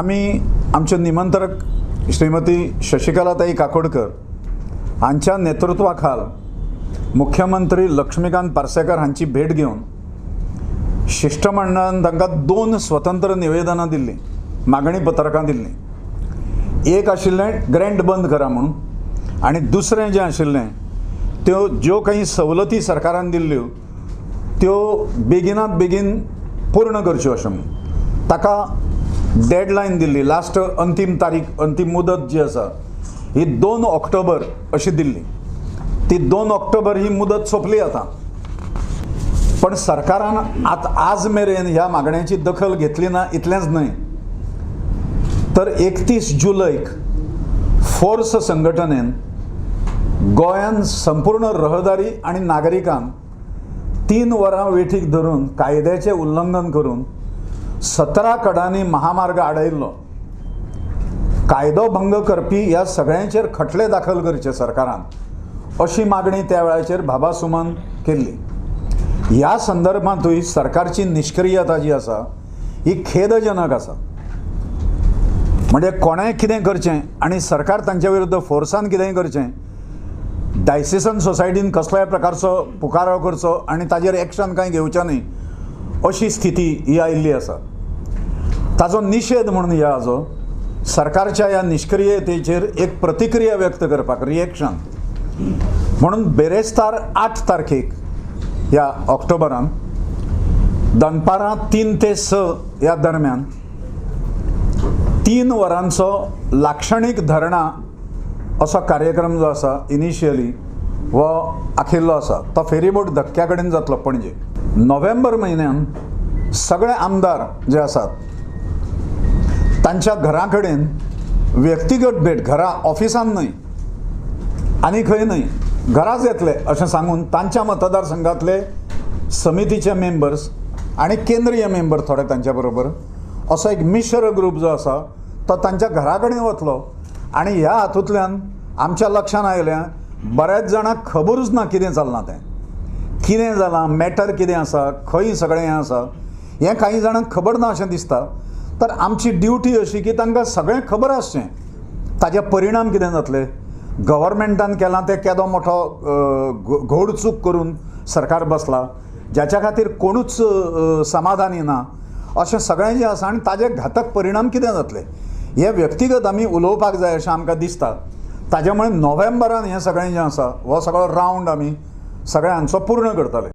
आमी आमचे निमंत्रक श्रीमती शशिकलाताई काकोडकर हांच्या नेतृत्वाखाल मुख्यमंत्री लक्ष्मीकांत पार्सेकर हांची भेट घेवन शिश्टमंडळान तांकां 2 स्वतंत्र निवेदनां दिल्लीं, मागणी पत्रकां दिल्लीं। एक आशिल्लें ग्रँट बंद करा म्हणून आनी दुसरें जें आशिल्लें त्यो ज्यो काही सवलती सरकारान दिल्ल्यो त्यो बेगिनात बेगीन पूर्ण करच्यो अशें म्हणून ताका डेडलायन दिल्ली। लास्ट अंतीम तारीख, अंतीम मुदत जी आसा ही 2 ऑक्टोबर अशी दिल्ली। ती 2 ऑक्टोबर ही मुदत सोंपली आतां, पण सरकारान आतां आज मेरेन ह्या मागण्यांची दखल घेतली ना। इतलेंच न्हय तर 31 जुलैक फोर्स संघटनेन गोंयान संपूर्ण रहदारी आनी नागरिकांक 3 वरां वेठीक धरून कायद्याचें उल्लंघन करून 17 कडांनी महामार्ग आडयल्लो। कायदो भंग करपी ह्या सगळ्यांचेर खटले दाखल करचे सरकारान अशी मागणी त्या वेळाचेर भाबा सुमन केल्ली। ह्या संदर्भांतूय सरकारची निश्क्रियता जी आसा ही खेदजनक आसा। म्हणजे कोणें कितें करचें आनी सरकार तांच्या विरुद्ध फोर्सान कितेंय करचें, डायसिसन सोसायटीन कसल्याय प्रकारचो पुकारो करचो आनी ताजेर एक्शन कांय घेवचें न्हय अशी स्थिती ही आयिल्ली आसा। ताजो निशेध म्हणून ह्या हाजो सरकारच्या ह्या निश्क्रियतेचेर एक प्रतिक्रिया व्यक्त करपाक, रिएक्शन म्हणून बेरेस्तार 8 तारखेक ह्या ऑक्टोबरान दनपारां 3 ते 6 ह्या दरम्यान 3 वरांचो लाक्षणीक धरणा असो कार्यक्रम जो आसा इनिशियली हो आखिल्लो आसा। तो फेरीबोट धक्क्या कडेन जातलो पणजे। नोव्हेंबर म्हयन्यान सगळे आमदार जे आसात तांच्या घरा कडेन व्यक्तिगत भेट, घरा ऑफिसान न्हय आनी खंय न्हय, घराच येतले अशें सांगून तांच्या मतदारसंघातले समितीचे मेंबर्स आनी केंद्रीय मेंबर थोडे तांच्या बरोबर असो एक मिश्र ग्रूप जो आसा तो तांच्या घरा कडेन वतलो। आनी ह्या हातूंतल्यान आमच्या लक्षान आयलें बऱ्याच जाणांक खबरूच ना कितें चल्लां तें, कितें जालां, मॅटर कितें आसा, खंय सगळें हें आसा हें कांय जाणांक खबर ना अशें दिसता। तर आमची ड्युटी अशी की तांकां सगळें खबर आसचें, ताजे परिणाम कितें जातले, गव्हर्मेंटान केलां तें केदो मोठो घोडचूक करून सरकार बसला ज्याच्या खातीर कोणूच समाधानी ना अशें सगळें जें आसा आनी ताजे घातक परिणाम कितें जातले हे व्यक्तिगत आमी उलोवपाक जाय अशें आमकां दिसता। ताजे मुळे नोव्हेंबरान हें सगळें जें आसा हो सगळो रावंड आमी सगळ्यांचो पूर्ण करतले।